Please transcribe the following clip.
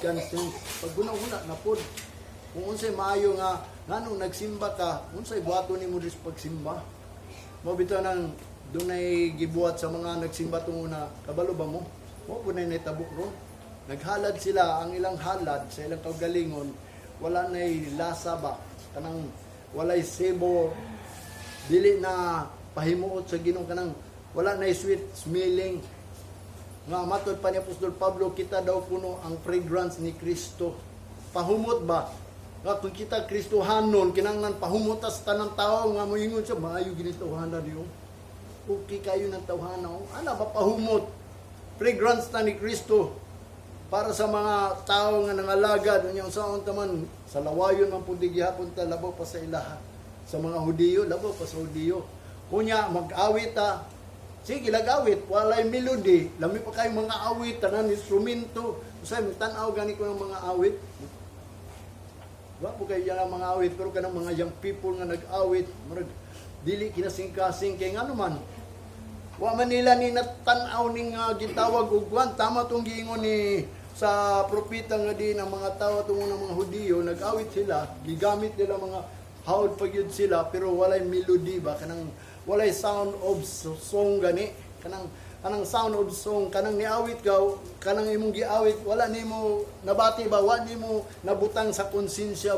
conscience. Pag huna-huna na pod kung unsay maayo nga nganong nagsimba ka, unsay buhaton nimo diri sa pagsimba. Mao bitaw nang dunay gibuhat sa mga nagsimba tungo na kabalo ba mo? Mao po na nahitabo ron. Naghalad sila, ang ilang halad sa ilang kaugalingon wala nay lasa ba, kanang walay savor, dili na pahimuot sa Ginoo, kanang wala nay sweet smelling nga matod pa ni Apostol Pablo, kita daw kuno ang fragrance ni Kristo. Pahumot ba? Nga kung kita Kristohanon, kinahanglan pahumot ta sa tanang tao nga moingon siya, "Maayo gini tawhana diyo. Okay kayo ng tawhana." Oh. Ana ba, pahumot? Fragrance ta ni Kristo para sa mga tao nga nangalagad. Unya unsaon ta man sa lawayon man pud gihapon ta, labaw pa sa ilaha, sa mga Hudiyo, labaw pa sa Hudiyo. Unya mag-awit ta, sige lag awit, walay melody. Lami pa kayo mga awit, tanan instrumento. Usay tan-aw gani ko ng mga awit. Wa po kayo ang mga awit, pero kanang mga young people nga nag-awit, murag dili kinasingkasing kay ngano man wa man nila ni natan-aw ning gitawag og kwan. Tama tong giingon ni sa propeta nga di ng mga tao tungo ng mga Hudiyo, nag-awit sila, gigamit nila mga hawd pa gyud sila, pero walay melody ba, kanang walay sound of song gani, kanang sound of song, kanang niawit ka, kanang imong giawit wala nimo nabati ba, wa nimo nabutang sa konsensya.